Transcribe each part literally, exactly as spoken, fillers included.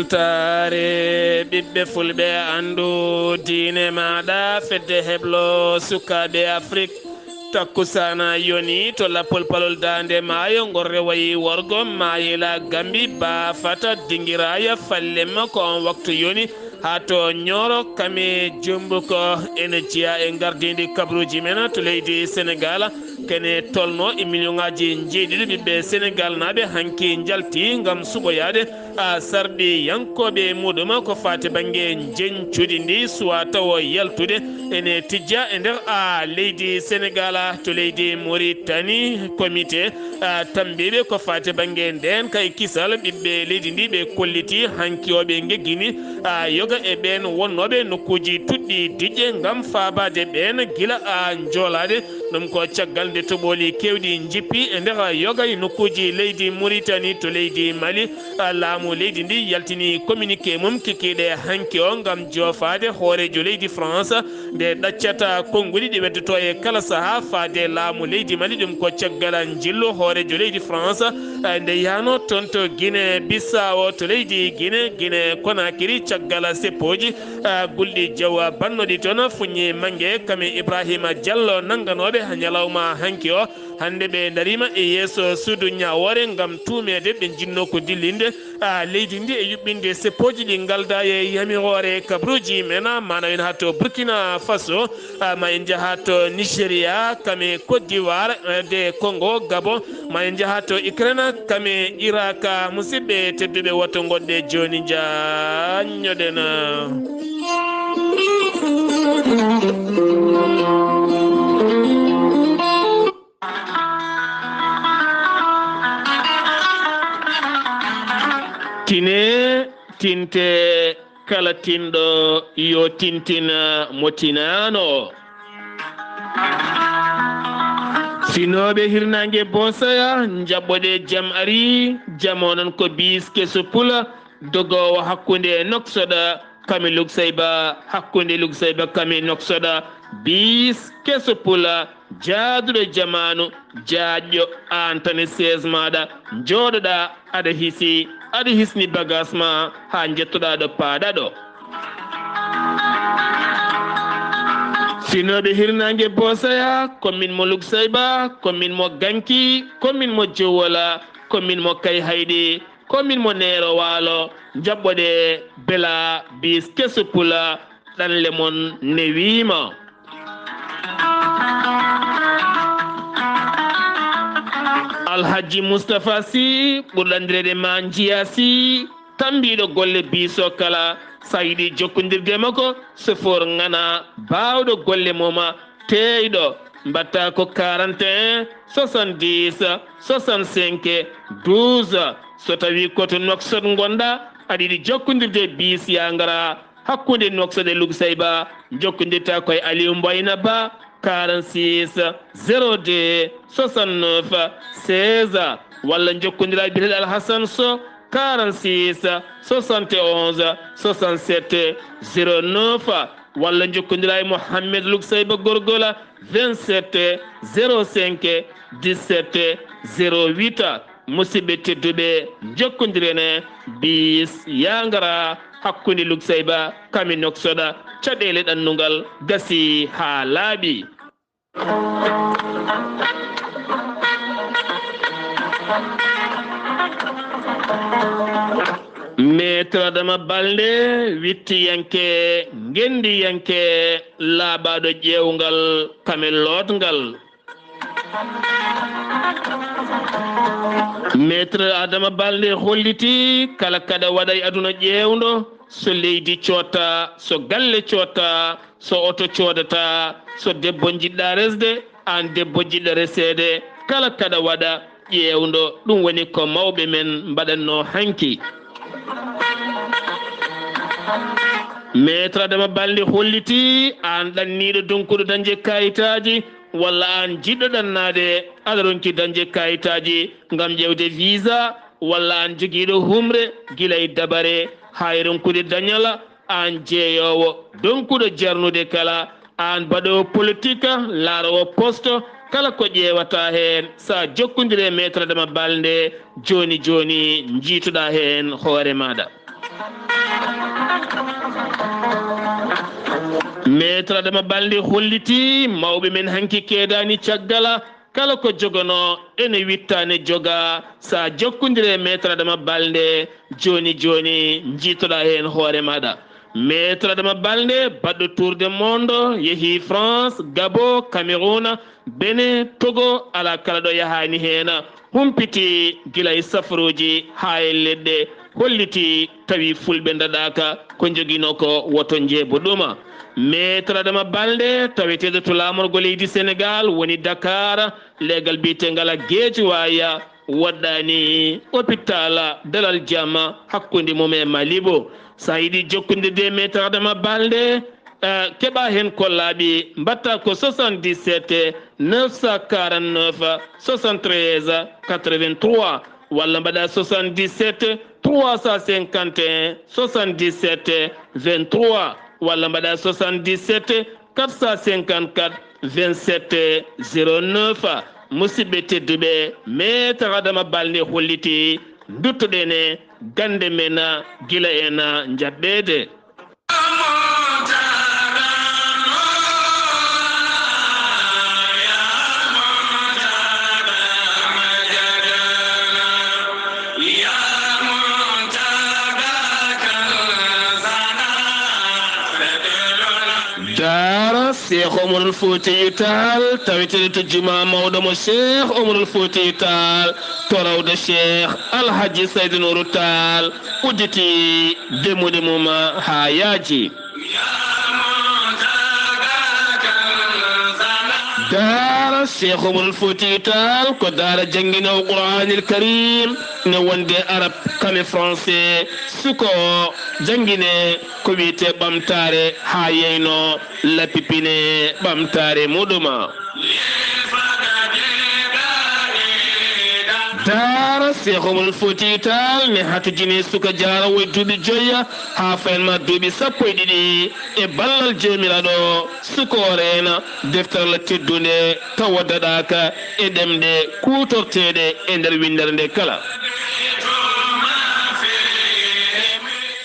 Taare ɓiɓɓe fulɓe, anndu diine maaɗa, fedde heblo sukaaɓe Afrik. Takkusaana yoni to lappol palol daande maayo, ngol rewayi worgo maayila Gambi, baafata dingiraaya fallema ko on waktu yoni. Haa to Ñooro kame Jumbuko ene jeyaa e ngardiindi kabaruuji men to leydi Senegaal. Kene tolno e miliyoŋaaji njeeɗiɗi ɓiɓɓe Senegaal naaɓe hanki njalti ngam suɓoyaade a sarɗi yankooɓe muɗum ko faati bannge njeñcudi ndi suwa tawo yaltude ene tijja e nder a leydi Senegaal to leydi Moritani. Komite a tambiiɓe ko faati bannge ndeen kay kisal ɓiɓɓe leydi ndi ɓe kolliti hanki o ɓe ngeggini a yoga e ɓeen wonnooɓe nokkuuji tuɗɗi diƴƴe ngam faabaade ɓeen gila a njoolaade. Ɗum ko caggal nde toɓooli keewɗi njippi e nder yoga e nokkuuji leydi Muritani to leydi Mali. A laamu leydi ndi yaltini communiqué mum kikiiɗe hanki o ngam joofaade hooreejo leydi France nde ɗaccata konnguɗi ɗi weddoto e kala sahaa faade laamu leydi Mali. Ɗum ko caggal njillu hooreejo leydi France, eh, nde yahno toon to Guinée Bissau to leydi Guinée, Guinée Conakry caggal seppooji, eh, gulɗi jawa bannoɗi toon fuññi mange kame Ibrahima Diallo nannganooɓe ñalawma hanki o. Hannde ɓe ndariima e yeeso suudu ñaawoore ngam tuumeede ɓe njinnoo ko dillinde a leydi ndi e yuɓɓinde seppooji ɗi ngalda e yamiroore kabaruuji men. Mana en haa to Burkina Faso, a ma en njaha to Nigeria, kame Côte d'Ivoire, eh, de Congo, Gabon, ma en njaha to Ukraine, kame Irak. Musidɓe tedduɓe, woto ngoɗɗe jooni njaññoɗen. Tine, tinte, kala tinɗo yo tintin mo tinaano. Finooɓe hirnaange Boosaya, njaɓɓoɗe jam ari, jam onon ko biis keso pula, dogoowo hakkunde Noksoɗa kami Luksayba, hakkunde Luksayba kami Noksoɗa, biis keso pula, jaaduɗo jamaanu, jaajɗo, aan tan e sees maaɗa, njooɗoɗa, aɗa hisi, aɗa hisni bagas ma, haa njettoɗa ɗo paaɗa ɗo. Finooɓe hirnaange Boosaya, ko min mo Luksayba, ko min mo Ganki, ko min mo Jowola, ko min mo Kayhayɗi, ko min mo Neero Waalo, njaɓɓoɗe bela biis keso pula, ɗanle mon newiima. Alhaji Mustapha Sy, ɓurɗo anndireede ma Njiya Sy, tambiiɗo golle biiso kala, so a yiɗi jokkondirde e makko, sofoor ŋana, baawɗo golle mum, teeyɗo, mbaɗta ko quarante et un, soixante-dix, soixante-cinq, douze. So tawii ko to Nouakchott ngonɗa, aɗa yiɗi jokkondirde e biis, yaa ngara hakkunde Nouakchott e Luksayba, jokkondirta ko e Aliou Mboyna Ba, quarante-six, zéro deux, soixante-neuf, seize, walla jokkondira e biyeteeɗo Alhassane Sow, quarante-six, soixante et onze, soixante-sept, zéro neuf, walla jokkondira e Mohamed Luksayba Gorgola, vingt-sept, zéro cinq, dix-sept, zéro huit. Musidɓe tedduɓe, jokkondiren e biis, yaa ngara hakkunde Luksayba kami Noksoɗa, caɗeele ɗannungal gasi haa laaɓi. Maître Adama Balde, wittiyanke, ngendiyanke, laaɓaaɗo ƴeewngal, kame lootngal. Maître Adama Balde holliti kala kaɗa waɗa e aduna ƴeewndo, so leydi cootta, so galle cootta, so oto coodata, so debbo njiɗɗa resde, aan debbo jiɗɗo reseede, kala kaɗa waɗa ƴeewndo, ɗum woni ko mawɓe men mbaɗatnoo hanki. Maître Adama Balde holliti aan ɗanniiɗo donkuɗo dañde kayitaaji, walla aan jiɗɗo ɗannaade, aɗa ronki dañde kayitaaji ngam ƴeewde visa, walla aan jogiiɗo humre gila e dabare haa e ronkude dañal, aan jeeyoowo donkuɗo jarnude kala, aan baɗoowo politik, laaroowo poste, Kala ko ƴeewata heen, so a jokkondire e Maître Adama Balde, jooni jooni, njiitoɗaa heen hoore maaɗa. Maître Adama Balde hollitii mawɓe men hanki keedaani caggal, kala ko jogonoo ene wittaane jogaa, so a jokkondire e Maître Adama Balde, jooni jooni, njiitoɗaa heen hoore maaɗa. Maître Adama Balde, baɗɗo Tour de Monde, yehii France, Gabon, Cameroun, Benin, Togo, alaa kala ɗo yahaani heen. Humpiti gila e safaruuji haa e leɗɗe, holliti tawi Fulɓe ndaɗaaka, ko njoginoo ko woto njeebo ɗum. Maître Adama Balde, taweteeɗo to laamorgo leydi Senegal, woni Dakar, leegal biyetengal Guédiawaye, woɗɗaani hôpital Dalal Jam hakkunde mum e Malibo. So a yiɗi jokkondirde e Maître Adama Balde, eh, keɓa heen kollaaɓe, mbaɗta ko soixante-dix-sept neuf cent quarante-neuf soixante-treize quatre-vingt-trois, walla mbaɗa soixante-dix-sept trois cent cinquante et un soixante-dix-sept vingt-trois, walla mbaɗa soixante-dix-sept quatre cent cinquante-quatre vingt-sept zéro neuf. Musidɓe tedduɓe, Maître Adama Balde holliti, nduttoɗen e gannde men gila en njaɓɓeede. Daara Cheikh Omarul Foutiyou Tall, taweteeɗo to Jumaa mawɗo mo Cheikh Omarul Foutiyou Tall, to rawda Cheikh Alhaji Saydu Nourou Tall, udditi demmuɗe mum haa yaaji. Daara Cheikh Omarul Foutiyou Tall ko daara jannginoowo Qur'aanil Karim, ne wonde Arab, kame Français, suka o janngine ko wiyetee ɓamtaare haa yeyno lappi pine ɓamtaare muɗum. Daara Cheikh Omarul Foutiyou Tall ne hatojini suka jaaroowo e duuɓi joyi haa fayan ma duuɓi sappo e ɗiɗi e ballal Joomiraaɗo, suka o reena deftere Allah teddunde tawa daɗaaka e ɗemɗe kuutorteeɗe e nder winndere nde kala.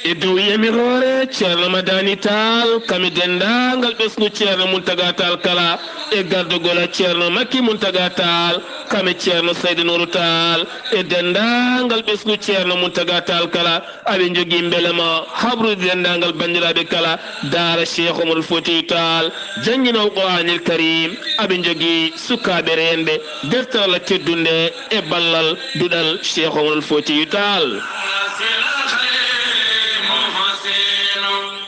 E dow yamiroore Ceerno Madani Tall, kame denndaangal ɓesngu Ceerno Muntaga Tall kala, e gardagol Ceerno Makki Muntaga Tall, kame Ceerno Saydu Nuuru Tall, e denndaangal ɓesngu Ceerno Muntaga Tall kala, aɓe njogii mbelema habrude denndaangal banndiraaɓe kala, daara Cheikh Omarul Foutiyou Tall, jannginoowo Qur'aanil Karim, aɓe njogii sukaaɓe reenɓe, deftere Allah teddunde e ballal duɗal Cheikh Omarul Foutiyou Tall.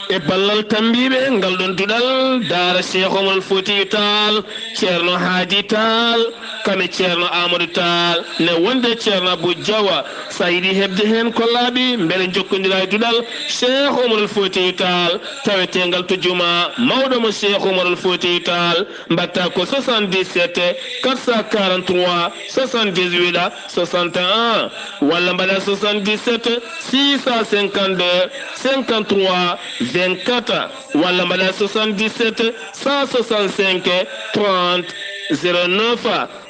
E ballal tammbiiɓe ngal ɗon duɗal, daara Cheikh Omarul Foutiyou Tall, Ceerno Haadi Tall, kame Ceerno Amadou Tall, ne wonde Ceerno Abou Diawa. So a yiɗi heɓde heen kollaaɓe, mbele njokkondira e duɗal Cheikh Omarul Foutiyou Tall, taweteengal to Jumaa mawɗo mo Cheikh Omarul Foutiyou Tall, mbaɗta ko soixante-dix-sept quatre cent quarante-trois soixante-dix-huit soixante et un, walla mbaɗa soixante-dix-sept six cent cinquante-deux cinquante-trois vingt-quatre, walla mbaɗa soixante-dix-sept cent soixante-cinq trente zéro neuf,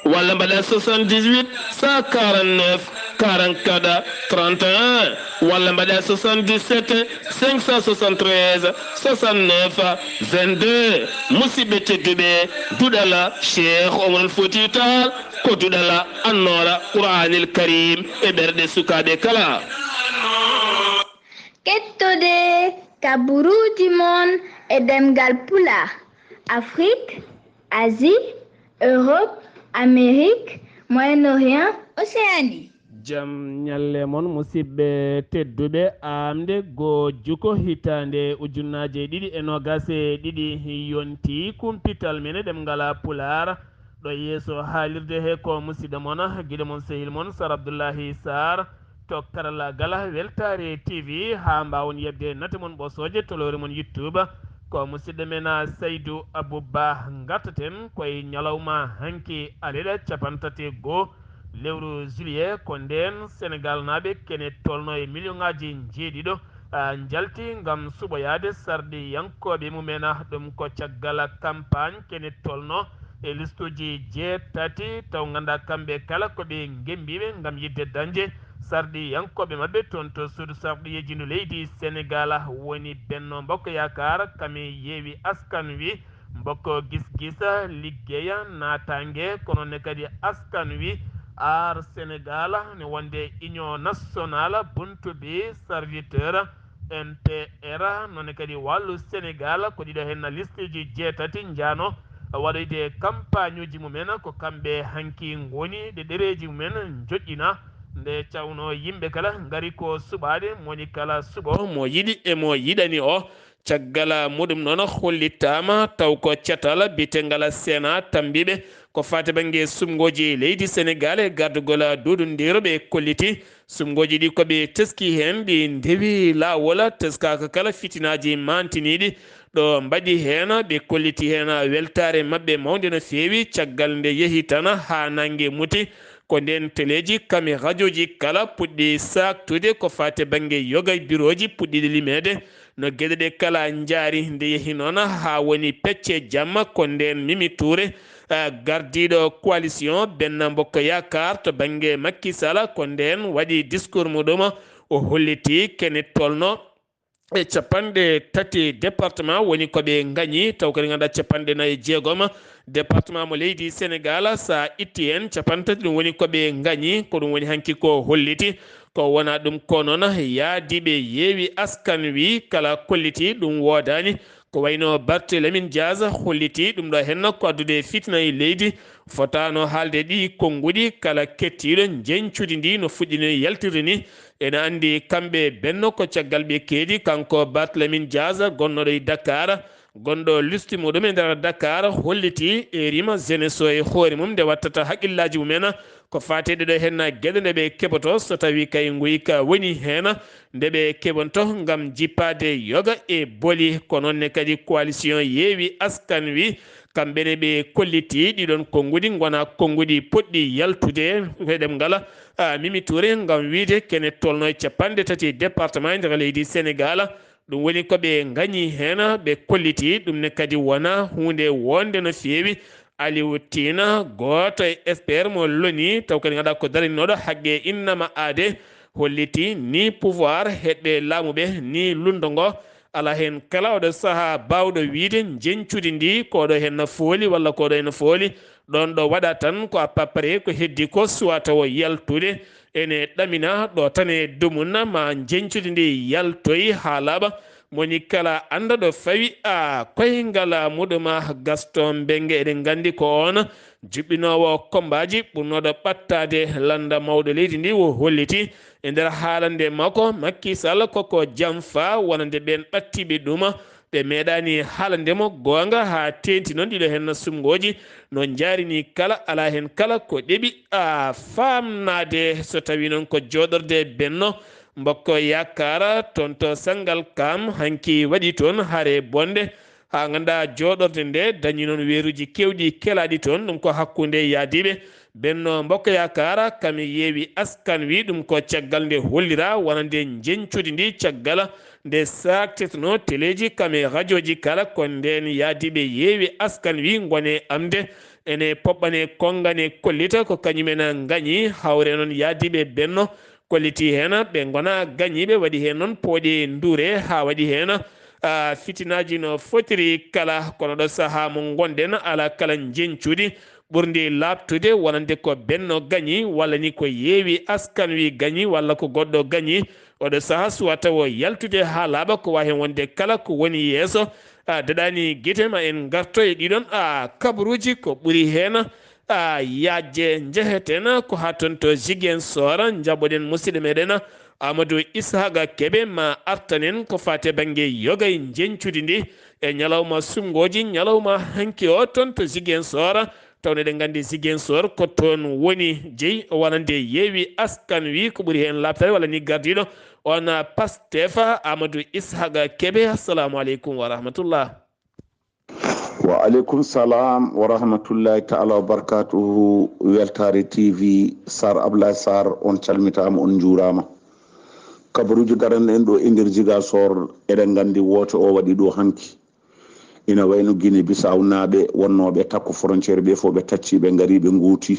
walla mbaɗa soixante-dix-huit cent quarante-neuf quarante-quatre trente et un, walla mbaɗa soixante-dix-sept cinq cent soixante-treize soixante-neuf vingt-deux. Musidɓe tedduɓe, duɗal Cheikh Omarul Foutiyou Tall ko duɗal annoora Qur'aanil Karim e ɓerɗe sukaaɓe kala. Kettode kaburuuji mon e ɗemngal Pulaar, Afrique, Asie, Europe, Amérique, Moyen-Orient, Océanie. Jam ñalle mon, musidɓe tedduɓe. Aamnde goo juko hitaande ujunnaaje ɗiɗi e noogaas e ɗiɗi yonti kumpital men e ɗemngal Pulaar. Ɗo yeeso haalirde he ko musidɗo mon, giɗo mon, sehil mon, Sar Abdullahi Sarr. To karallaagal Weltaare T V, haa mbaawon yeɓde nate mon ɓosooje to lowre mon YouTube. Ko musidɗo men Saydu Abubba. Ngartaten koye ñalawma hanki, alet capanɗe tati e goo lewru juillet. Ko ndeen Senegaalnaaɓe kene tolno e miliyoŋaaji njeeɗiɗo, a, njalti ngam suɓoyaade sarɗiyankooɓe mumen. Ɗum ko caggal campagne kene tolno E listuuji jeetati, taw nganndaa kamɓe kala ko ɓe ngemmbiiɓe ngam yiɗde dañde sarɗiyankooɓe maɓɓe toon to suudu sarɗiyeeji ndu leydi Senegaal. Woni Benno Bokk Yaakaar, kam e Yeewi Askan Wi, mbokko gis-gisa, liggeya, naataange, kono ne kadi Askan Wi, Aar Senegaal, ne wonde Union Nationale, Buntu Bi, Serviteur, N P R, noon kadi Wallu Senegaal. Ko ɗiɗo heen listeeji jeetati njaano waɗoyde kampaañuuji mumen. Ko kamɓe hanki ngoni ɗe ɗereeji mumen njoƴƴina. Nde cawno yimɓe kala ngari ko suɓaade, mo woni kala suɓo mo yiɗi e mo yiɗani o. Caggal muɗum noon, hollitaama taw ko catal bitengal Sena tambiɓe ko faati bannge sumngooji leydi Senegaal e gardugol duudundiiroɓe kolliti. Sumngooji ɗi ko ɓe teski heen, ɗi ndewi laawol, teskaaka kala fitinaaji maantiniiɗi ɗo mbaɗi heen. Ɓe kolliti heen weltaare maɓɓe mawnde no feewi caggal nde yehi tan haa nannge muti. Ko ndeen teleeji kam e rajooji kala puɗɗi saaktude ko faati bannge yoga e birooji puɗɗiiɗi limeede. No geɗe ɗe kala njaari, nde yehi noon haa woni pecce jamma, ko ndeen Mimi Touré, eh, gardiiɗo coalition Benno Bokk Yaakaar to bannge Macky Sall, ko ndeen waɗi discours muɗum, o holliti kene tolno e capanɗe tati département woni ko ɓe ngañi, taw kadi ngannduɗaa capanɗe nayi e jeegom département mo leydi Senegaal, so a itti heen capanɗe tati, ɗum woni ko ɓe ngañi, ko ɗum woni hanki ko holliti. Ko wona ɗum ko noon, yaadiiɓe Yeewi Askan Wi kala kolliti ɗum woodaani. Ko wayno Barthélémy Dias holliti ɗum ɗo heen ko addude fitina e leydi, fotaano haalde ɗi konnguɗi. Kala kettiiɗo njeñcudi ndi no fuɗɗino yaltirde ni. Ene anndi kamɓe Benno ko caggal ɓe keedi. Kanko Barthélémy Dias, gonnooɗo e Dakar, gonɗo listi muɗum e nder Dakar, holliti e rima jeunesse o e hoore mum nde wattata haqqillaaji mumen ko faati e ɗeɗo heen geɗe nde ɓe keɓoto, so tawi kay nguyka woni heen, nde ɓe keɓonto ngam jippaade yoga e boli. Ko noon ne kadi coalition Yeewi Askan Wi, kamɓe ne ɓe kolliti ɗiɗon konnguɗi ngona konnguɗi poɗɗi yaltude. He ɗemngal, a, Mimi Touré ngam wiyde kene tolno e capanɗe tati département e nder leydi Senegaal. Ɗum woni ko ɓe ngañi heen, ɓe kolliti ɗum ne kadi wona huunde wonde no feewi. Aliou Tine, gooto e expert mo loni, taw kadi ngannduɗaa ko darinooɗo haqqe innama aade, holliti ni pouvoir heɓɓe laamu ɓe, ni lundo ngo, alaa heen kala oɗo sahaa baawɗo wiyde njeñcudi ndi ko ɗo heen no fooli walla ko ɗo heen no fooli. Ɗoon ɗo waɗa tan ko à peu près ko heddi ko suwa tawo yaltude. Ene ɗamina ɗo tan e dumunna ma njeñcudi ndi yaltoyi haa laaɓa. Moni kala annda ɗo fawi a koyngal muɗum. Gaston Mbengue, eɗen nganndi ko oon juɓɓinoowo kombaaji ɓurnooɗo ɓattaade lannda mawɗo leydi ndi, o holliti e nder haalande makko Macky Sall koko jamfa wonande ɓeen ɓattiiɓe ɗum. Ɓe meeɗaani haalande mo goonga haa teeŋti noon ɗiɗo heen sumngooji no njaarini kala, alaa heen kala ko ɗeɓi a faamnaade. So tawii noon ko jooɗorde Benno Mbokko Yaakaar toon to Sangalkam, hanki waɗi toon hare bonde, haa ngannduɗaa jooɗorde nde dañi noon weeruuji keewɗi kelaaɗi toon. Ɗum ko hakkunde yaadiiɓe Benno Mbokko Yaakaar kam e Yeewi Askan Wi. Ɗum ko caggal nde hollira wonande njeñcudi ndi, caggal nde saaktetenoo teleeji kam e rajooji kala. Ko ndeen yaadiiɓe Yeewi Askan Wi ngone amde ene poɓɓane konngane kollita ko kañumen ngañi. Hawre noon yaadiiɓe Benno kolliti heen ɓe ngona gañiiɓe, waɗi heen noon pooɗi nduure haa waɗi heen, a, fitinaaji no fotiri kala. Kono ɗo sahaa mo ngonɗen, alaa kala njeñcudi ɓurndi laaɓtude wonande ko Benno gañi walla ni ko Yeewi Askan Wi gañi walla ko goɗɗo gañi. Oɗo sahaa suwa tawo yaltude haa laaɓa ko waawi heen wonde kala ko woni yeeso. A, daɗaani gite, ma en ngarto e ɗiɗon, a, kabaruuji ko ɓuri heen a, yaajde. Njeheten ko haa toon to Ziguinchor, njaɓoɗen musidɗo meɗen Amadou Ishaqa Kebe ma artanen ko faati e bannge yoga e njeñcudi ndi e ñalawma sumngooji, ñalawma hanki o toon to Ziguinchor. Tawde eɗen nganndi Ziguinchor ko toon woni jeyi wonande Yeewi Askan Wi, ko ɓuri heen laaɓtaade walla ni gardiiɗo on Pastef, Amadou Ishaqa Kebe. Assalamu aleykum wa rahmatullah. Wa aleykum salam wa rahmatullahi taala wa barakatuhu. Weltaare T V, Sar Ablaye Sar, on calmitaama, on njuuraama. Kabaruuji garanɗen ɗo e nder Ziguinchor, eɗen nganndi woote o waɗi ɗo hanki. Ina wayno Guinée Bissau naaɓe wonnooɓe takko frontière ɓe fof ɓe tacci, ɓe ngari, ɓe ngooti.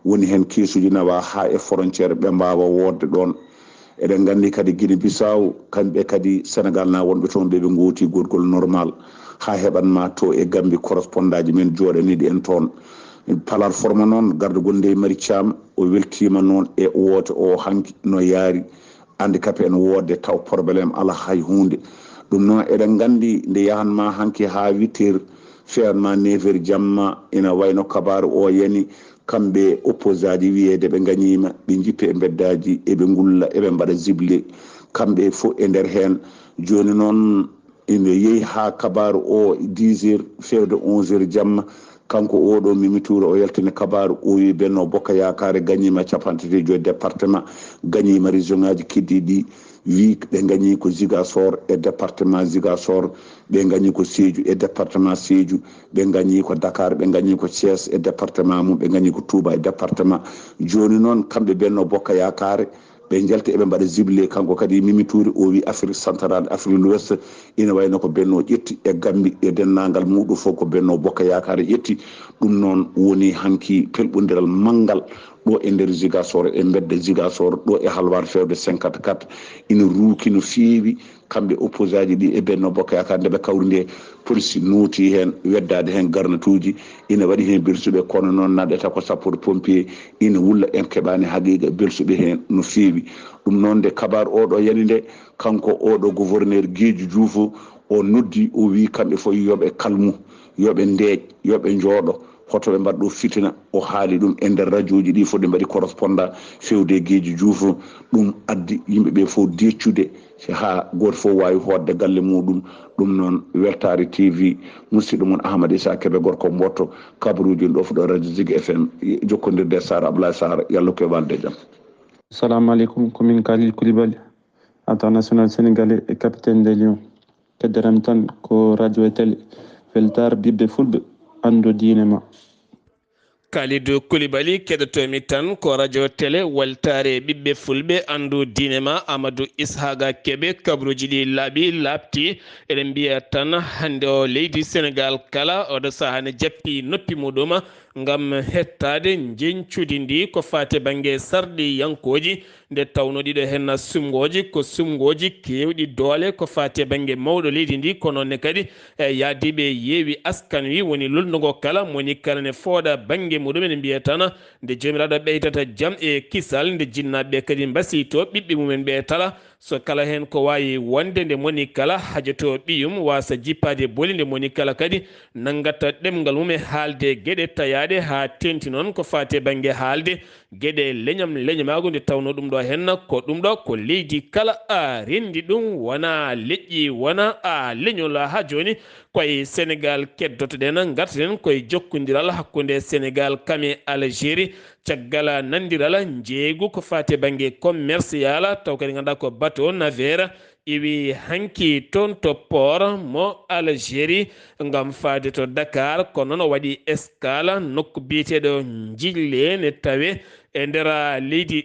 Woni heen keesuuji nawa haa e frontière, ɓe mbaawa woodde ɗoon. Eɗen nganndi kadi Guinée Bissau, kamɓe kadi Sénégal na wonɓe toon ɓe, ɓe ngooti gootgol normal haa heɓan ma to e Gambie correspondant ji men jooɗaniiɗi en toon. Palaar Forma noon, gardagol nde Mari Caam, o weltiima noon e woote o hanki no yaari. Handicapé ene woodde taw problème alaa hay huunde. Ɗum noon eɗen nganndi nde yahan ma hanki haa huit heures, fewan ma neuf heures jamma, ina wayno kabaaru o yani, kamɓe opposant ji wiyeede ɓe ngañiima, ɓe njippi e mbeddaaji, eɓe ngulla, eɓe mbaɗa zible, kamɓe fof e nder heen. Jooni noon, ina yehi haa kabaaru o dix heures fewde onze heures jamma, kanko oɗo Mimi Touré o yaltini kabaaru, o wi Benno Bokk Yaakaar gañiima capanɗe tati e joyi département, gañiima région ngaji keddiɗi ɗi, wi ɓe gañi ko Ziguinchor e département Ziguinchor, ɓe gañi ko Sédhiou e département Sédhiou, ɓe gañi ko Dakar, ɓe gañi ko Thiès e département mum, ɓe gañi ko Touba e département. Jooni noon kamɓe Benno Bokk Yaakaar ɓe njalti eɓe mbaɗa zible, kanko kadi Mimi Touré o wi Afrique centrale, Afrique de l'Ouest, ina wayno ko Benno ƴetti e Gambie e denndaangal muɗum fof ko Benno Bokk Yaakaar ƴetti. Ɗum noon woni hanki pelɓondiral manngal ɗo e nder Ziguinchor, e mbedda Ziguinchor ɗo e Halwar fewde cinquante-quatre, ina ruuki no feewi. Kamɓe opposant ji ɗi e Benno Bokk Yaakaar nde ɓe kawri nde, police nooti heen weddaade heen garnatuuji, ina waɗi heen belsuɓe, kono noon naɗata ko sappoor pompier ina wulla, en keɓaani haqiiqa belsuɓe heen no feewi. Ɗum noon nde kabaaru oɗo yani nde, kanko oɗo gouverneur Geeju Juuf o noddi, o wi kamɓe fof yoɓe kalmu, yoɓe ndeeƴ, yoɓe njooɗo, hoto ɓe mbaɗ ɗo fitina. O haali ɗum e nder rajooji ɗi fof, ɗi mbaɗi correspondant fewde Geeju Juuf. Ɗum addi yimɓe ɓe fof deccude, si haa gooto fof waawi hootde galle muɗum. Ɗum noon, Weltaare T V, musidɗo mon Ahmad Issa Kebe, gorko Mboto, kabaruuji ɗo fof ɗo Radio Zik F M, jokkondirde e Sara Ablaye Sara, yalla ko e walde jam. Assalamu aleykum, ko min Khalil Koulibaly, international sénégalais et capitaine des Lions. Keddoram tan ko radio e télé, Weltaare ɓiɓɓe fulɓe, anndu diine ma. Kalidou Koulibaly, keɗotomi tan ko radio télé Weltaare ɓiɓɓe fulɓe, anndu diine ma. Amadou Ishaqa Kebe, kabaruuji ɗi laaɓi laaɓti. Eɗen mbiya tan hannde o leydi Sénégal kala oɗo sahaa ne jappi noppi muɗum ngam hettaade njeñcudi ndi ko faati bannge sarɗiyankooji, nde tawnoo ɗiɗo heen suɓngooji ko suɓngooji keewɗi doole ko faati e bannge mawɗo leydi ndi, kono ne kadi e yaadiiɓe yeewi askan wi woni lolndu ngo kala, moni kala ne fooɗa bannge muɗum. Ene mbiya tan nde Joomiraaɗo ɓeydata jam e kisal, nde jinnaaɓe kadi mbasiyto ɓiɓɓe mumen ɓe tala, so kala heen ko waawi wonde, nde moni kala hajoto ɓiyum waasa jippaade boli, nde moni kala kadi nanngata ɗemngal mum e haalde geɗe tayaaɗe haa teeŋti noon ko faati e bannge haalde geɗe leñam leñamaagu, nde tawnoo ɗum ɗo heen ko ɗum ɗo ko leydi kala a renndi ɗum, wonaa leƴƴi, wonaa a leñol. Haa jooni ko e Senegaal keddoto-ɗen, ngarten ko e jokkondiral hakkunde Senegaal kam e Algérie, caggal nanndiral njeeygu ko faati e bannge commercial, taw kadi ngannduɗaa ko bateau navire iwi hanki toon to port mo Algérie ngam faade to Dakar, kono noon o waɗi escale nokku biyeteeɗo Njille ne tawe e nder leydi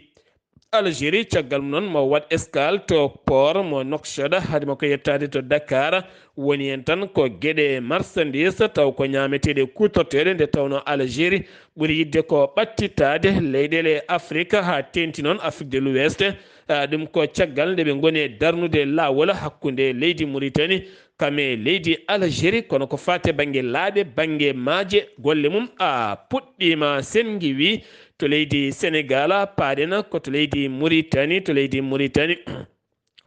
Algérie. Caggal mum noon mo waɗ escale to port mo Nouakchott, haade makko yettaade to Dakar. Woni heen tan ko geɗe marchandise, taw ko ñaameteeɗe kuutorteeɗe, nde tawnoo Algérie ɓuri yiɗde ko ɓattitaade leyɗeele Afrique, haa teeŋti noon Afrique de l'Ouest. Ah, ɗum ko caggal nde ɓe ngoni e darnude laawol hakkunde leydi Mauritanie kam e leydi Algérie, kono ko faati e bannge laaɗe, bannge maaje, golle mum a puɗɗiima senngiwi to leydi Senegaal, paaɗen ko to leydi Mauritanie, to leydi Mauritanie.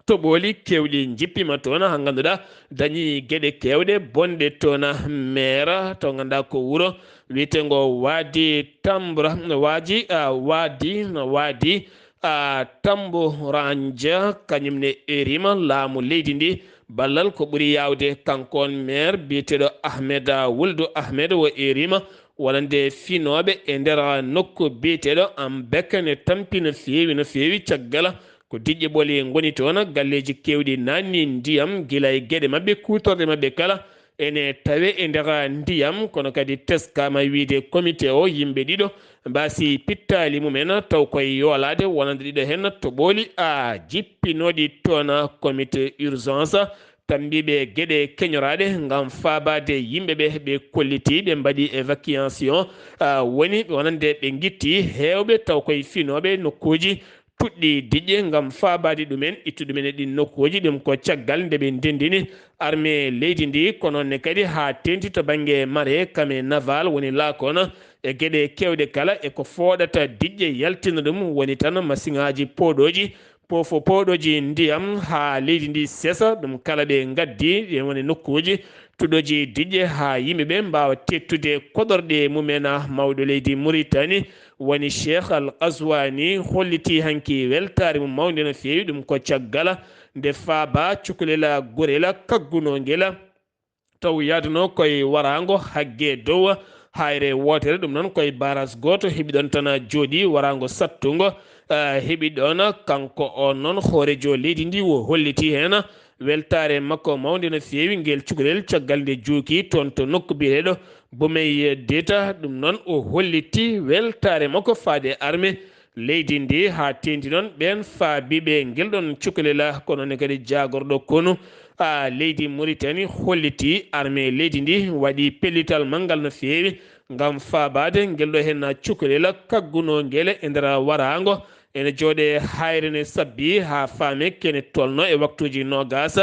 Toɓooli keewɗi njippiima toon, haa ngannduɗaa dañi geɗe keewɗe bonɗe toon. Meera to ngannduɗaa ko wuro wiyeteengo Waadi Tambra, Waaji, ah, Waadi, Waadi, ah, Tamburanja, kañum ne eeriima laamu leydi ndi ballal ko ɓuri yaawde. Kanko on meer biyeteeɗo Ahmed, ah, Wuldu Ahmed o eeriima wonande finooɓe e nder nokku biyeteeɗo Ambek ne tampi no feewi, no feewi caggal ko diƴƴe ɓoli ngoni toon, galleeji keewɗi naatni ndiyam, gila e geɗe maɓɓe, kuutorɗe maɓɓe kala ene tawe e nder ndiyam, kono kadi teskaama wiyde comité o yimɓe ɗiɗo mbaasi pittaali mumen, taw koye yoolaade wonande ɗiɗo heen toɓooli a jippinooɗi toon. Comité urgence Tammbiiɓe geɗe keñoraaɗe ngam faabaade yimɓe ɓe, ɓe kolliti ɓe mbaɗi évacuation, ah, woni wonande ɓe ngitti heewɓe taw koye finooɓe nokkuuji tuɗɗi diƴƴe ngam faabaade ɗumen, ittu ɗumen e ɗin nokkuuji. Ɗum ko caggal nde ɓe ndenndini armée leydi ndi, kono ne kadi haa teeŋti to bannge mare kame naval woni laakon e geɗe keewɗe kala e ko fooɗata diƴƴe yaltina ɗum woni tan masiŋaaji pooɗooji, poofo pooɗooji ndiyam haa leydi ndi sesa, ɗum kala ɓe ngaddi, ɗe woni nokkuuji tuɗooji diƴƴe haa yimɓe ɓe mbaawa teettude koɗorɗe mumen. Mawɗo leydi Muritani woni Cheikh Al Qaswani holliti hanki weltaare mum mawnde no feewi, ɗum ko caggal nde faaba cukalel gorel kaggunoongel taw yaaduno koye waraango hagge dow hayre wootere, ɗum noon koye baras gooto heɓi ɗon tan jooɗi waraango sattungo, eh, heɓi ɗon. Kanko on noon hoorejo leydi ndi o holliti heen weltaare makko mawnde no feewi ngel cukalel caggal nde juuki toon to nokku biyeteeɗo Bumey Deta. Ɗum noon o holliti weltaare makko faade arme leydi ndi haa teeŋti noon ɓeen faabiiɓe ngel ɗon cukalel, kono ne kadi jaagorɗo konu, a, leydi Muritani holliti armée leydi ndi waɗi pellital manngal no feewi ngam faabaade ngel ɗo heen cukalel kaggunoongel e nder waraango. Ene jooɗe hayre ne sabbi haa faame kene tolno e waktuuji noogaas.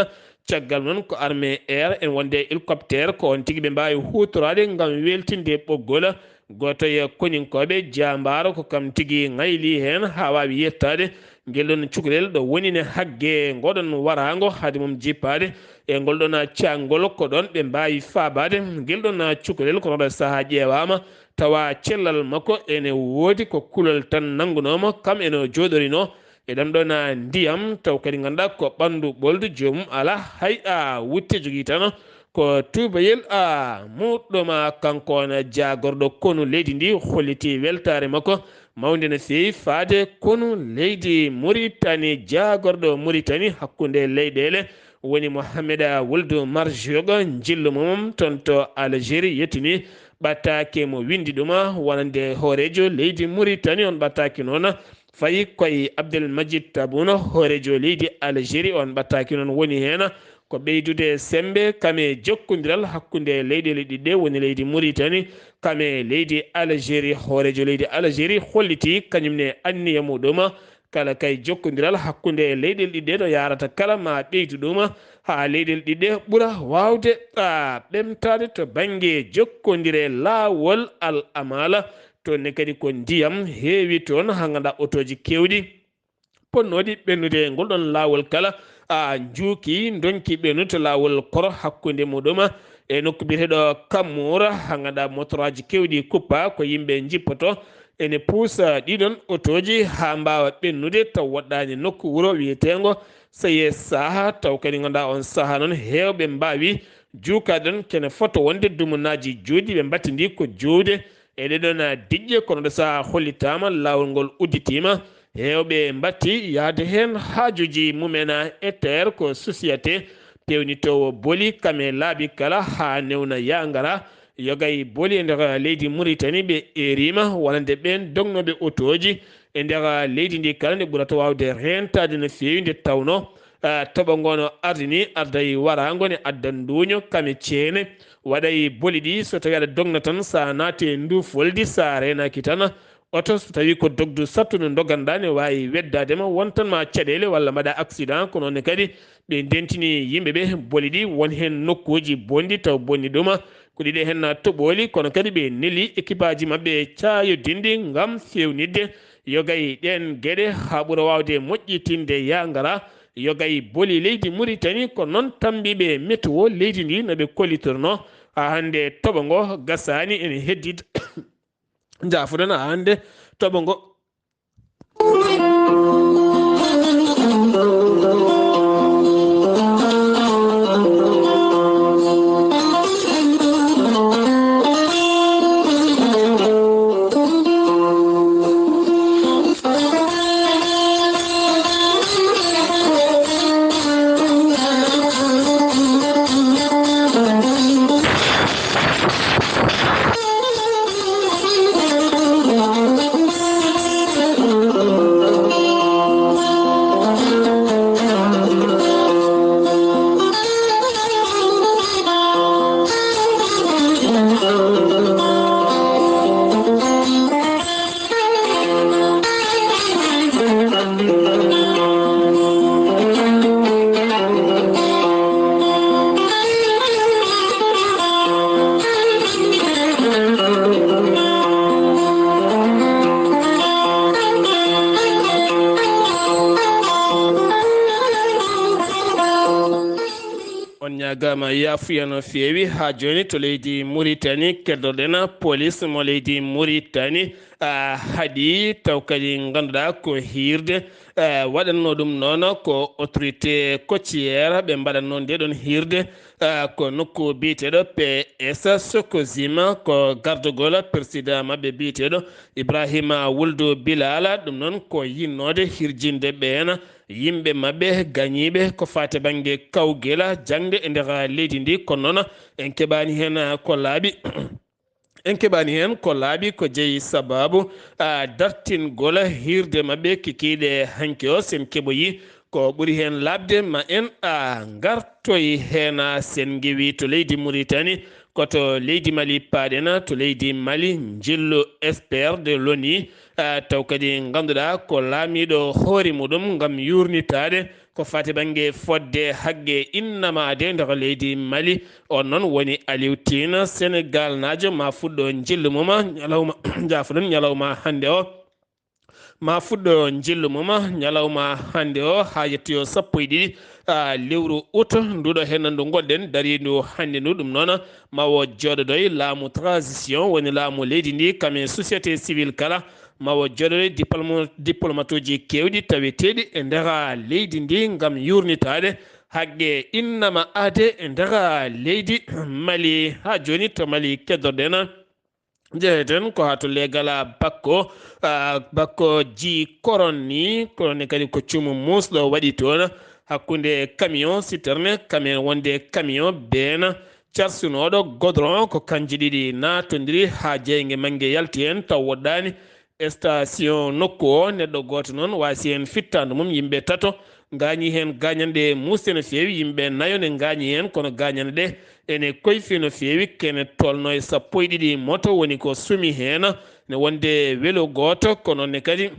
Caggal noon ko armée air en wonde hélicoptère ko on tigi ɓe mbaawi huutoraade ngam weltinde ɓoggol. Gooto e koninkooɓe jaambaaro ko kam tigi ŋayli heen haa waawi yettaade ngel ɗon cukalel ɗo woni ne hagge ngoɗon waraango hade mum jippaade e ngol ɗon caangol ko ɗon ɓe mbaawi faabaade ngel ɗon cukalel. Kono ɗo sahaa ƴeewaama tawa cellal makko ene woodi ko kulol tan nanngunooma kam ene jooɗorino e ɗam ɗon ndiyam taw kadi ngannduɗaa ko ɓanndu ɓoldu joomum alaa hay a wutte jogii tan ko tuubayel a muɗɗoma. Kanko on jaagorɗo konu leydi ndi holliti weltaare makko mawnde no feewi faade konu leydi Muritani, jaagorɗo Muritani hakkunde leyɗeele woni Mohamed Wuldu Marjog, njillu mum toon to Algérie yettini ɓattaake mo winndi ɗum wonande hooreejo leydi Muritani. On ɓattaake noon fayi koye Abdel Majid Tabuno, hooreejo leydi Algérie. On ɓattaake noon woni heen ko ɓeydude semmbe kame jokkondiral hakkunde leyɗeele ɗiɗɗe woni leydi Muritani kame leydi Algérie. Hooreejo leydi Algérie holliti kañum ne anniya muɗum kala kay jokkondiral hakkunde leyɗeele ɗiɗɗe no yaarata kala ma ɓeydu ɗum haa leyɗeele ɗiɗɗe ɓura waawde, a, ɓemtaade to bannge jokkondire laawol al amala. Toon ne kadi ko ndiyam heewi toon, haa ngannduɗaa otooji keewɗi ponnooɗi ɓennude ngol ɗon laawol kala, a, njuuki, ndonki ɓennude to laawol koro hakkunde muɗum e nokku biyeteeɗo Kammuura, haa ngannduɗaa motoraaji keewɗi kuppa ko yimɓe njippoto ene puusa ɗiɗon otooji haa mbaawa ɓennude taw woɗɗaani nokku wuro wiyeteengo Seye Saha, taw kadi ngannduɗaa on sahaa noon heewɓe mbaawi juukaade ɗon kene foto wonde dumunaaji juuɗi ɓe mbattindi ko juuwde e ɗee ɗoon diƴƴe. Kono ɗo sahaa hollitaama laawol ngol udditiima, heewɓe mbatti yahde heen haajuuji mumen e teer ko société peewnitoowo boli kame laabi kala haa newna yaa ngara. Yoga e boli e nder leydi Muritani ɓe eeriima wonande ɓeen dognooɓe otooji e nder leydi ndi kala nde ɓurata waawde reentaade no feewi nde tawnoo, ah, toɓo ngo no ardini arday waraango ne adda nduuño kame ceene waɗa e boli ɗi so tawii aɗa dogna tan so a naati e nduu foldi so a reenaaki tan oto so tawii ko dogdu sattundu ndoganɗaa ne waawi weddaade ma won tan ma caɗeele walla mbaɗa accident. Ko noon ne kadi ɓe ndentini yimɓe ɓe boli ɗi won heen nokkuuji bonɗi taw bonni ɗuma ko ɗiɗe heen toɓooli kono kadi ɓe neli ekipaaji maɓɓe caayodinɗi ngam feewnitde yoga e ɗeen geɗe haa ɓura waawde moƴƴitinde yaa ngara yoga e boli leydi Muritani. Ko noon tammbiiɓe météo leydi ndi no ɓe kollitornoo haa hannde toɓo ngo gasaani ene heddii. Njaafoɗon haa hannde toɓo ngo. Gama yaafuya no feewi haa jooni to leydi Muritani, keddoɗen police mo leydi Muritani, a, haɗi taw kadi ngannduɗaa ko hiirde, a, waɗatno ɗum noon ko autorité côtière ɓe mbaɗatno nde ɗon hiirde, a, ko nokku biyeteeɗo P S Sokozima, ko gardogol président maɓɓe biyeteeɗo Ibrahima Wuldu Bilala, ɗum noon ko yinnoode hirjinde ɓeen yimɓe maɓɓe gañiiɓe ko faati bannge kawgel jaŋde e nder leydi ndi, kono noon en keɓaani heen ko laaɓi. En keɓaani heen ko laaɓi ko jeyi sabaabu, a, dartingol hiirde maɓɓe kikiiɗe hanki o. Sen keɓoyi ko ɓuri heen laaɓde, ma en, a, ngartoy heen, a, sen ngewi to leydi Muritani, ko to leydi Mali paaɗen, to leydi Mali, njillu S P R de l'ONU, a, taw kadi ngannduɗaa ko laamiiɗo hoore muɗum ngam yuurnitaade ko faati bannge fodde hagge innamaade nder leydi Mali. On noon woni Aliou Tine, Senegaalnaajo, ma fuɗɗo njillu mum ñalawma, jaafuɗon, ñalawma hannde o. Ma fuɗɗo njillu mum ñalawma hannde o haa yettoyo sappo e ɗiɗi, a, lewru août, nduɗo heen ndu ngonɗen, dariindu hannde ndu. Ɗum noon, ma o jooɗodoy laamu transition, woni laamu leydi ndi, kam e société civile kala, ma o jooɗodoy diploma-, diplomatuuji keewɗi taweteeɗi e nder leydi ndi ngam yuurnitaade hagge innamaade e nder leydi Mali. Haa jooni to Mali keddorɗen, njeheten ko haa to leegal Bakko, a, Bakko ji koron ni, kono ne kadi ko cuumu muusɗo waɗi toon hakkunde camion citerne, camion wonde camion been carsunooɗo godron, ko kanji ɗiɗi naatondiri haa jeynge mannge yalti heen taw woɗɗaani station nokku o. Neɗɗo gooto noon waasi heen fittaandu mum, yimɓe tato ngaañi heen gaañanɗe muusɗe no feewi, yimɓe nayo ne ngaañi heen, kono gaañanɗe ɗe ene koyfi no feewi, kene tolno e sappo e ɗiɗi moto woni ko sumi heen, ne wonde welo gooto, kono ne kadi,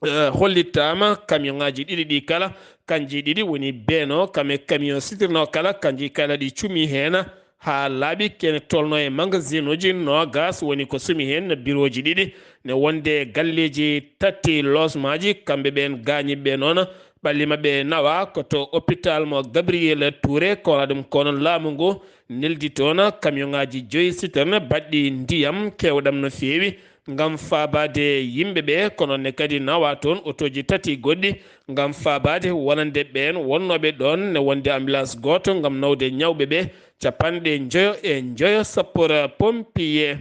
eh, hollittaama camion ŋaaji ɗiɗi ɗi kala, kanji ɗiɗi woni been o, kam e camion citerne o kala, kanji kala ɗi cumi heen haa laaɓi, kene tolno e magasin uji noogas woni ko sumi heen, no birooji ɗiɗi, ne wonde galleeji tati logement ji, kamɓe ɓeen gaañiiɓe noon, ɓalli maɓɓe nawa ko to hôpital mo Gabriel Touré, kono ɗum ko noon laamu ngu neldi toon camion ŋaaji joyi citerne baɗɗi ndiyam keewɗam no feewi ngam faabaade yimɓe ɓe, kono ne kadi nawa toon otooji tati goɗɗi ngam faabaade wonande ɓeen wonnooɓe ɗoon, ne wonde ambulance gooto ngam nawde ñawɓe ɓe, capanɗe njoyo e njoyo sapeur pompier.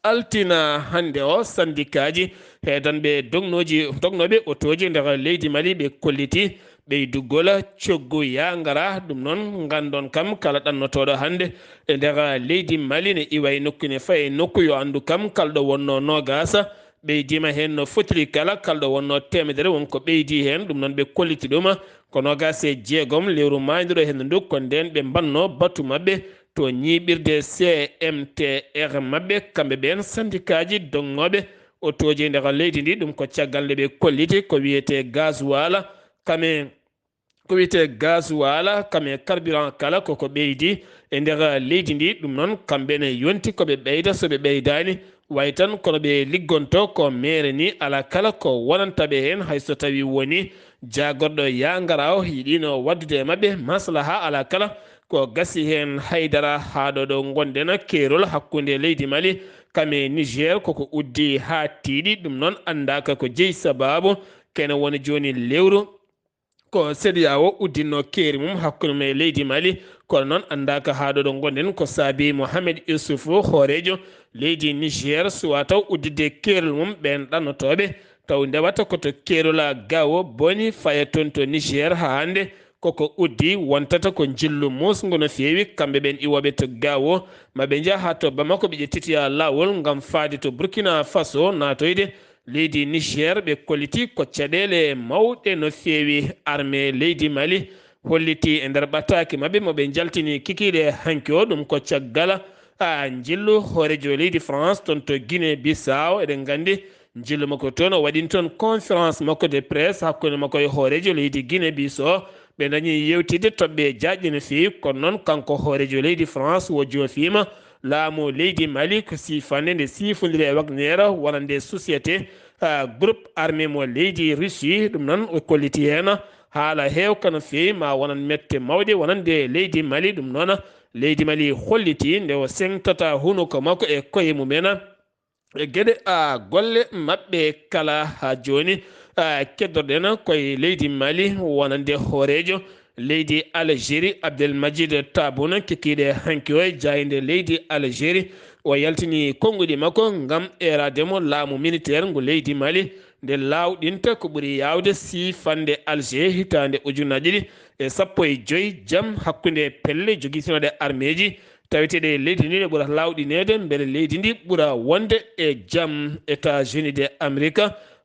Altina hannde o, sandikaaji heedanɓe dognooji, dognooɓe otooji nder leydi Mali ɓe kolliti ɓeydugol coggu yaa ngara. Ɗum noon, nganndon kam kala ɗannotooɗo hannde e nder leydi Mali ne iwa e nokku ne fayi e nokku, yo anndu kam kalɗo wonnoo noogaasa, ɓeydiima heen no fotiri kala, kalɗo wonnoo teemedere won ko ɓeydi heen. Ɗum noon ɓe kolliti ɗum ko noogaas e jeegom lewru maayndiro heen ndu, ko ndeen ɓe mbannoo batu maɓɓe to ñiiɓirde C M T R maɓɓe, kamɓe ɓeen sandikaaji dognooɓe otooji e nder leydi ndi. Ɗum ko caggal nde ɓe kolliti ko wiyetee gasoil, kame, ko wiyetee gasoil, kame carburant kala koko ɓeydi e nder leydi ndi. Ɗum noon, kamɓe ne yonti ko ɓe ɓeyda, so ɓe ɓeydaani, way tan kono ɓe liggonto ko meere ni, alaa kala ko wonanta ɓe heen, hay so tawii woni jaagorɗo yaa ngara o yiɗiino waɗdude e maɓɓe maslaha, alaa kala ko gasi heen haydara. Haa ɗo ɗo ngonɗen, keerol hakkunde leydi Mali kam e Niger koko uddi haa tiiɗi. Ɗum noon anndaaka ko jeyi sabaabu, kene woni jooni lewru ko C E D E A O uddinno keeri mum hakkunde mum e leydi Mali. Kono noon anndaaka haa ɗo ɗo ngonɗen ko saabi Mohamed Yusuf, hooreejo leydi Niger, suwa taw udditde keerol mum ɓeen ɗannotooɓe, taw ndewata ko to keerol Gao Boni, faya toon to Niger. Haa hannde koko uddi, wontata ko njillu muusngu no feewi. Kamɓe ɓeen iwooɓe to Gao, ma ɓe njaha haa to Bamako, ɓe ƴettitoya laawol ngam faade to Burkina Faso, naatoyde leydi Niger. Ɓe kolliti ko caɗeele mawɗe no feewi. Armée leydi Mali holliti e nder ɓataake maɓɓe mo ɓe njaltini kikiiɗe hanki o, ɗum ko caggal, a, njillu hooreejo leydi France toon to Guinée Bissau. Eɗen nganndi njillu makko toon, o waɗini toon conférence makko de presse hakkunde makko e hooreejo leydi Guinée Bissau. Ɓe dañi yewtidde toɓɓe jaajɗe no feewi, kono noon kanko hooreejo leydi France o joofiima laamu leydi Mali ko siifande nde siifondiri e Wagner, wonande société, ah, groupe armé mo leydi Russie. Ɗum noon o kolliti heen Haala heewka no feewi, ma wonan mette mawɗe wonande leydi Mali. Ɗum noon, leydi Mali hollitii nde o seŋtata hunuko makko e koye mum en e geɗe a golle maɓɓe kala. Haa jooni, a keddorɗen koye leydi Mali wonande hooreejo leydi Algérie, Abdelmajid Tabun, kikiiɗe hanki o e jaaynde leydi Algérie. O yaltini konnguɗi makko ngam eeraade mo laamu militaire ngu leydi Mali, nde laawɗinta ko ɓuri yaawde siifande Alger hitaande ujunnaji ɗiɗi e sappo e joy, jam hakkunde pelle jogitinooɗe armeeji taweteeɗe e leydi ndi, ɗe ɓura laawɗineede, mbele leydi ndi ɓura wonde e jam. États-Unis de Amérique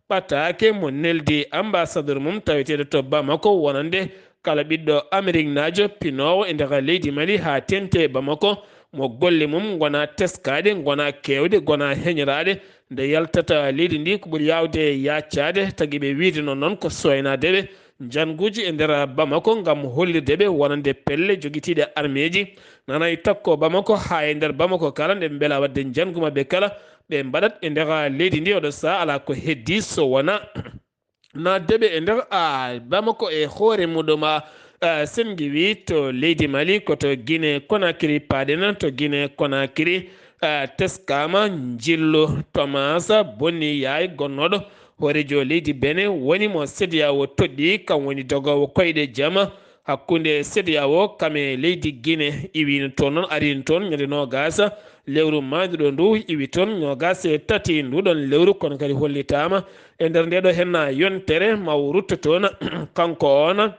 ɓataake mo neldi ambassadeur mum taweteeɗo to Bamako, wonande kala ɓiɗɗo Ameriknaajo pinoowo e nder leydi Mali haa teeŋti e Bamako, mo golle mum ngona teskaaɗe, ngona keewɗe, ngona heñoraaɗe, nde yaltata leydi ndi ko ɓuri yaawde yaacaade, tagi ɓe wiyde noon, noon ko sooynaade ɓe. Njannguuji e nder Bamako ngam hollirde ɓe wonande pelle jogitiiɗe armeeji, nanay takko Bamako haa e nder Bamako kala, nde mbela waɗde njanngu maɓɓe kala, ɓe mbaɗat e nder leydi ndi. Oɗo sahaa alaa ko heddii so wona naatde ɓe e nder, a, Bamako e hoore muɗum. A, a, Sengi wi to leydi Mali, ko to Guinée Conakry paaɗen, to Guinée Conakry, a, teskaama njillu Thomas Bonni Yaay, gonnooɗo hooreejo leydi Benin, woni mo CEDEAO toɗɗi, kam woni dogoowo koyɗe jama hakkunde CEDEAO kam e leydi Guinée. Iwiino toon noon, ariino toon ñande noogaas lewru maayduɗo ndu, iwi toon noogaas e tati nduɗon lewru, kono kadi hollitaama e nder ndeɗo henna yontere ma o rutto toon. Kanko on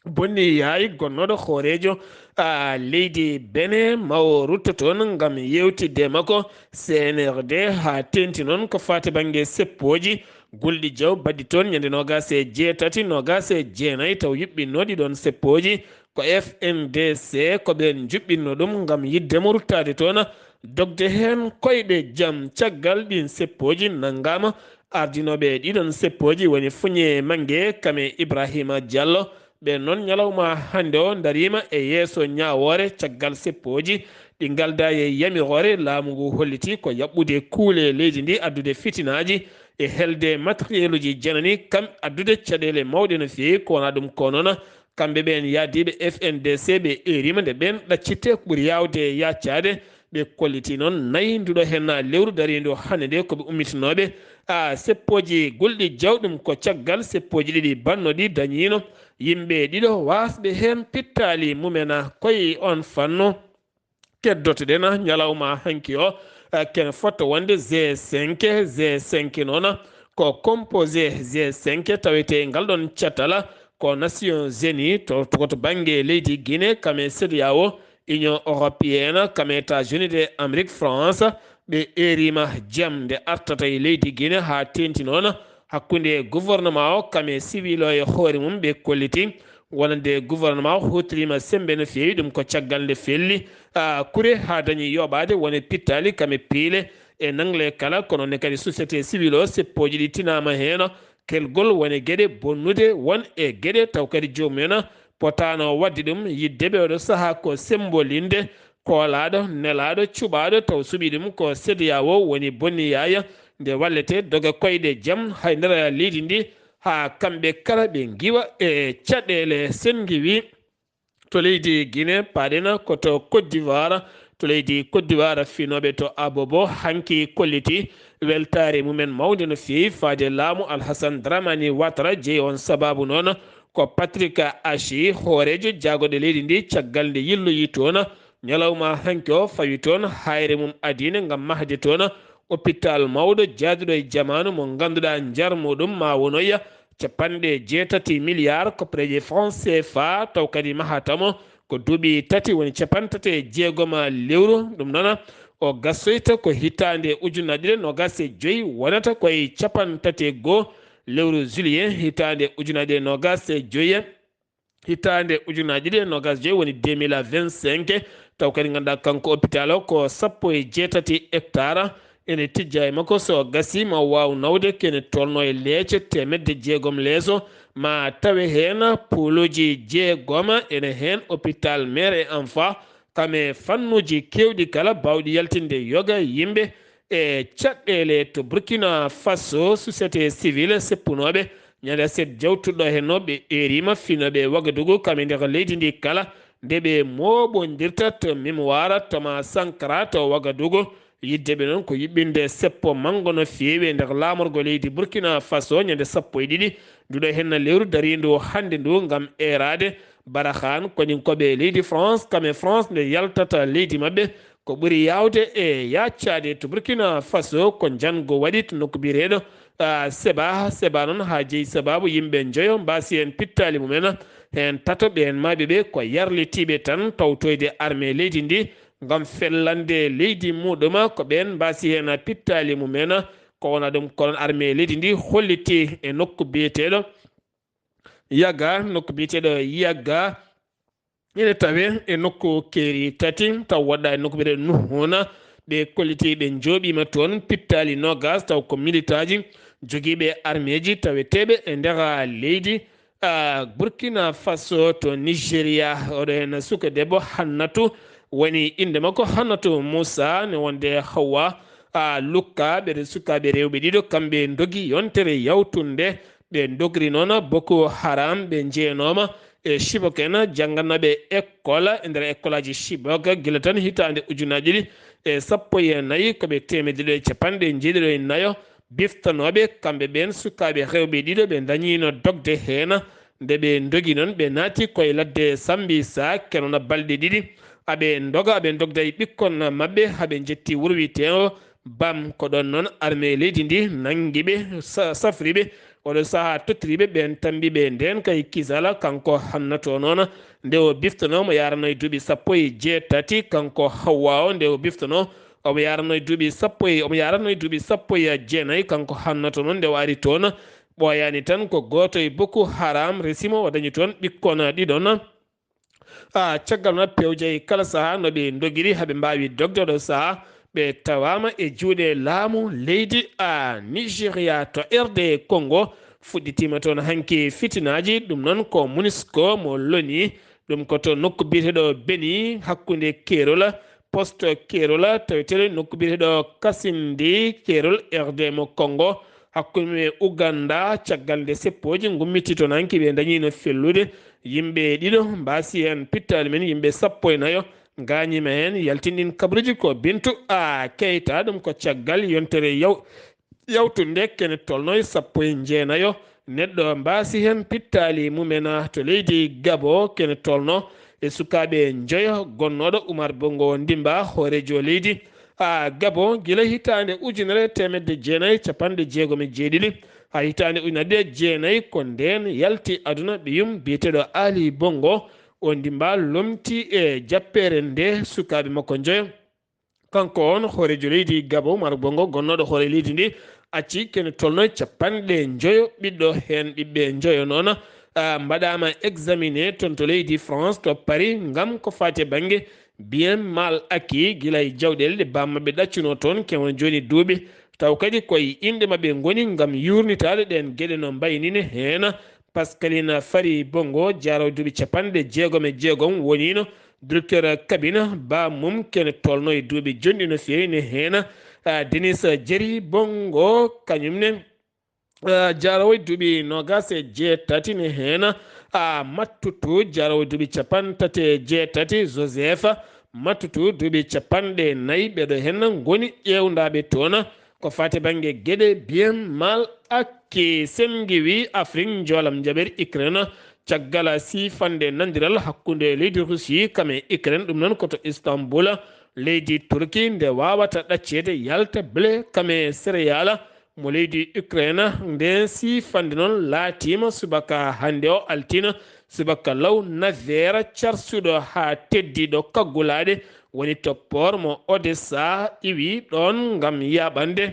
Bonni Yaay, gonnooɗo hooreejo, a, leydi Benin, ma o rutto toon ngam yeewtidde makko C N R D, haa teeŋti noon ko faati bannge seppooji. Gulɗi Jaw baɗɗi toon ñande noogaas e jeetati, noogaas e jeenayi, taw yuɓɓinnooɗi ɗoon seppooji ko F N D C, ko ɓeen njuɓɓinno ɗum ngam yiɗde mo ruttaade toon, dogde heen koyɗe jam. Caggal ɗiin seppooji nanngaama, ardinooɓe ɗiɗon seppooji woni Fuñe Mange kam e Ibrahima Diallo. Ɓeen noon, ñalawma hannde o, ndariima e yeeso ñaawoore caggal seppooji ɗi ngaldaa e yamiroore laamu ngu holliti ko yaɓɓude kuule leydi ndi, addude fitinaaji e helde matériel uji janani, kam addude caɗeele mawɗe no feewi. Ko wonaa ɗum ko noon, kamɓe ɓeen yahdiiɓe F N D C ɓe eeriima nde ɓeen ɗaccitte ɓuri yaawde yaacaade. Ɓe kolliti noon nayi nduɗo henna lewru dariindu hannde nde ko ɓe ummitinooɓe, a, seppooji Gulɗi Jaw. Ɗum ko caggal seppooji ɗiɗi bannoɗi dañiino yimɓe ɗiɗo waasɓe heen pittaali mumen. Koye on fannu, keddotoɗen ñalawma hanki o, a, kene fotto wonde G cinq. G cinq noon ko composé G cinq tawetee ngal ɗoon catal ko Nations Unies to, to, to bannge leydi Guinée, kam e CEDEAO, Union Européenne, kam e États-Unis de Amérique, France, ɓe eeriima jam nde artata e leydi Guinée haa teeŋti noon hakkunde gouvernement o kam e civil o e hoore mum. Ɓe kolliti wonande gouvernement o huutoriima semmbe no feewi, ɗum ko caggal nde felli, a, kure haa dañi yooɓaade wone pittaali kam e piile e nangle kala, kono ne kadi société civil o seppooji ɗi tinaama heen. Kelgol woni geɗe bonnude, won e geɗe taw kadi joomum en potaano waɗde ɗum. Yiɗde ɓe oɗo sahaa ko semmbolinde koolaaɗo, nelaaɗo, cuɓaaɗo, taw suɓi ɗum ko CEDEAO woni Bonni Yaay, nde wallete doga koyɗe jam hay nder leydi ndi, haa kamɓe kala ɓe ngiwa e caɗeele. Sen ngiwi to leydi Guinée, paaɗen ko to Côte d'Ivoire. To leydi Côte d'Ivoire, finooɓe to Abobo hanki kolliti weltaare mumen mawnde no feewi faade laamu Alhassane Dramani Ouattara. Jeyi on sababu noon ko Patrick Achi, hooreejo jaagoɗe leydi ndi, caggal nde yilloyi toon ñalawma hanki o, fawi toon hayre mum adiinde ngam mahde toon hôpital mawɗo jaaduɗo e jamaanu mo ngannduɗaa njar muɗum ma wonoya capanɗe jeetati milliards koppareeje franc C F A, taw kadi mahata mo ko duuɓi tati, woni capanɗe tati e jeegom lewru. Ɗum noon o gasoyta ko hitaande ujunnaje ɗiɗi e noogaas e joy, wonata koye capanɗe tati e goo lewru juillet hitaande ujunnaje ɗiɗi e noogaas e joy. Hitaande ujunnaje ɗiɗi e noogaas e joy woni deux mille vingt-cinq, taw kadi ngannduɗaa kanko hôpital o ko sappo e jeetati hectare. Ene tijja e makko, so gasii ma waaw nawde kene tolno e leece teemedde jeegom leeso, ma tawe heen pooluuji jeegom. Ene heen hôpital mère et enfant, kam e fannuuji keewɗi kala baawɗi yaltinde yoga yimɓe e caɗeele. To Burkina Faso, société civile seppunooɓe Ñande aset jawtuɗo henno ɓe eeriima finooɓe Wagadugu kam e nder leydi ndi kala, nde ɓe mooɓondirta to mémoire Thomas Sankara to Wagadugu. Yidde ɓe noon ko yuɓɓinde seppo manngo no feewi e nder laamorgo leydi Burkina Faso ñande sappo e ɗiɗi nduɗo henna lewru dariindu hannde ndu ngam eeraade Barahan koñinkooɓe leydi France, kam e France nde yaltata leydi maɓɓe. Ko ɓuri yaawde e yaaccaade to Burkina Faso ko njanngo waɗi to nokku biyeteeɗo, ah, Seba. Seba noon haa jeyi sabaabu yimɓe njoyo mbaasi heen pittaali mumen. Heen tato ɓeen maaɓe ɓe ko yarlitiiɓe tan tawtoyde armée leydi ndi ngam fellande leydi muɗum. Ko ɓeen mbaasi heen pittaali mumen. Ko wona ɗum ko noon armée leydi ndi holliti e nokku biyeteeɗo Yaga, nokku biyeteeɗo Yaga. Ene tawe e nokku keeri tati, taw woɗɗa e nokku biyeteeɗo Nuhuna. Ɓe kolliti ɓe njooɓiima toon pittaali noogas, taw ko militaaji jogiiɓe armeeji taweteeɓe e nder leydi, ah, Burkina Faso to Nigeria. Oɗo heen suka debbo Hannatu woni innde makko, Hannatu Musa, ne wonde Hawwa, ah, Lukka, ɓe sukaaɓe rewɓe ɗiɗo, kamɓe ndogi yontere yawtunde. Ɓe ndogri noon Boko Haram, ɓe njeyanooma e Chibok en, jannganooɓe école e nder école aji Chibok, gila tan hitaande ujunaaji ɗiɗi e sappo e nayi, ko ɓe teemedde ɗiɗo e capanɗe njeeɗiɗo e nayo biftanooɓe, kamɓe ɓeen sukaaɓe rewɓe ɗiɗo ɓe ndañiino dogde heen. Nde ɓe ndogi noon, ɓe naati koye ladde Sambisa, kenoona balɗe ɗiɗi. Aɓe ndoga, aɓe ndogda e ɓikkon maɓɓe, haɓe njetti wuro wiyeteeɗo Bam. Ko ɗoon noon armée leydi ndi nanngi ɓe, sa-, safri ɓe. Oɗo sahaa tottiri ɓe, ɓeen tambi ɓe ndeen kay kisala. Kanko Hannatu o noon, nde o biftanoo, omo yaarano e duuɓi sappo e jeetati. Kanko Hawwa o, nde o biftanoo, omo yaarano e duuɓi sappo e, omo yaarano e duuɓi sappo e jeenayi. Kanko Hannatu noon, nde o ari toon, ɓooyaani tan ko gooto e Boko Haram resi mo, o dañi toon ɓikkon ɗiɗon. Ah, caggal noon, pewjay kala sahaa no ɓe ndogiri, haɓe mbaawi dogde. Oɗo sahaa ɓe tawaama e juuɗe laamu leydi, ah, Nigeria. To R D Congo fuɗɗitiima toon hanki fitinaaji. Ɗum noon ko Monusco mo loni. Ɗum ko to nokku biyeteeɗo Beni, hakkunde keerol, poste keerol, taweteeɗo nokku biyeteeɗo Kasindi, keerol R D mo Congo, hakkunde mum e Uganda. Caggal nde seppooji ngummitii toon hanki, ɓe ndañiino fellude yimɓe ɗiɗo, mbaasi heen pittaali men yimɓe sappo e nayo, ngaañiima heen. Yaltinɗin kabaruuji ko Bintu A Keyta, ɗum ko caggal yontere yaw-, yawtunde kene tolno e sappo e jeenayo neɗɗo mbaasi heen pittaali mumen to leydi Gabo, kene tolno e sukaaɓe njoyo. Gonnooɗo Umar Bongo Ndimba, hooreejo leydi, a, Gabo, gila hitaande ujunere teemedde jeenayi capanɗe jeegom e jeeɗiɗi haa hitaande ujunere jeenayi, ko ndeen yalti aduna ɓiyum biyeteeɗo Ali Bongo. O Ndimba lomti e jappeere nde sukaaɓe makko njoyo. Kanko on hooreejo leydi Gabo, Umar Bongo, gonnooɗo hoore leydi ndi, acci kene tolno capanɗe njoyo ɓiɗɗo, heen ɓiɓɓe njoyo noon, ah, mbaɗaama examiné toon to leydi France, to Paris, ngam ko faati e bannge bien mal acquis, gila e jawɗeele ɗe baam maɓɓe ɗaccunoo toon, kewon jooni duuɓi, taw kadi koye inɗe maɓɓe ngoni ngam yuurnitaade ɗeen geɗe no mbayi ni. Ne heen Pascaline Fari Bongo, jaaroo duuɓi capanɗe jeegom e jeegom, woniino directeur cabinet, baam mum kene tolno e duuɓi jonɗi no feewi. Ne heen, ah, Denis Jeri Bongo, kañum ne, ah, jaaroo e duuɓi noogaas e jeetati. Ne heen, ah, Mattutu, jaaroo e duuɓi capantati e jeetati, Joseph Mattutu, duuɓi capanɗe nayi. Ɓeɗo heen ngoni ƴeewndaaɓe toon ko faati bannge geɗe bien mal acquis. Sen ngiwi Afrik njoolam njaɓeri Ukraine caggal siifande nandiral hakkunde leydi Russie kam e Ukraine, ɗum noon ko to Istanbul, leydi Turki, nde waawata ɗacceede yalta blé kam e céréales mo leydi Ukraine. Nden siifande noon laatiima subaka hannde o altine, subaka law naveere carsuɗo haa teddiiɗo kaggulaaɗe, woni to port mo Odessa iwi ɗoon ngam yaaɓande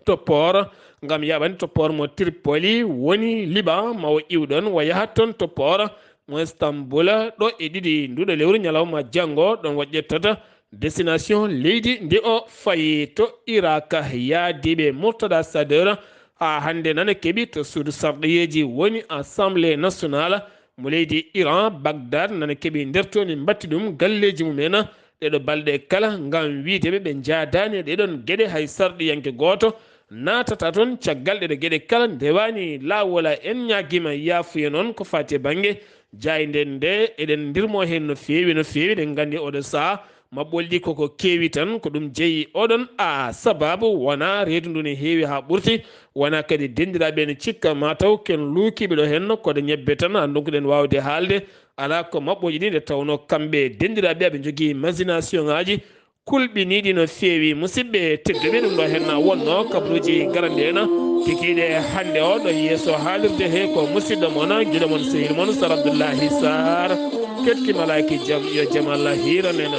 to port, ngam yaaɓande to port mo Tripoli, woni Liban, ma o iw ɗoon, o yaha toon to port mo Istanbul, ɗo e ɗiɗi nduɗo lewru, ñalawma janngo, ɗoon o ƴettata destination leydi ndi o fayi. To Irak, yaadiiɓe Murtada Sadr haa hannde nana keɓi to suudu sarɗiyeeji, woni Assemblée nationale mo leydi Iran, Bagdad, nana keɓi nder toon, ɓe mbatti ɗum galleeji mumen ɗeɗo balɗe kala, ngam wiyde ɓe, ɓe njaadaani e ɗeɗon geɗe hay sarɗiyanke gooto. Naatata toon caggal ɗeɗo geɗe kala ndewaani laawol. En ñaagiima yaafuya noon ko faati e bannge jaaynde nde, eɗen ndirmo heen no feewi, no feewi. Eɗen nganndi oɗo sahaa maɓɓolji koko keewi tan, ko ɗum jeyi oɗon a sababu. Wonaa reedu ndu ne heewi haa ɓurti, wonaa kadi denndiraaɓe ne cikka ma taw ken luukiiɓe ɗo heen koɗo ñebbe tan, haa ndonkuɗen waawde haalde. Alaa ko maɓɓolji ɗi nde tawnoo kamɓe denndiraaɓe aɓe njogii imagination ŋaaji kulɓiniiɗi no feewi. Musidɓe tedduɓe, ɗum ɗo heen wonnoo kabaruuji garanɗi en kikiiɗe hannde o ɗo yeeso haalirde he ko musidɗo mon, giɗo mon, sehil mon, Sar Abdullahi Sar. Keɗki malaaki jam, yo jam Allah hiiran en.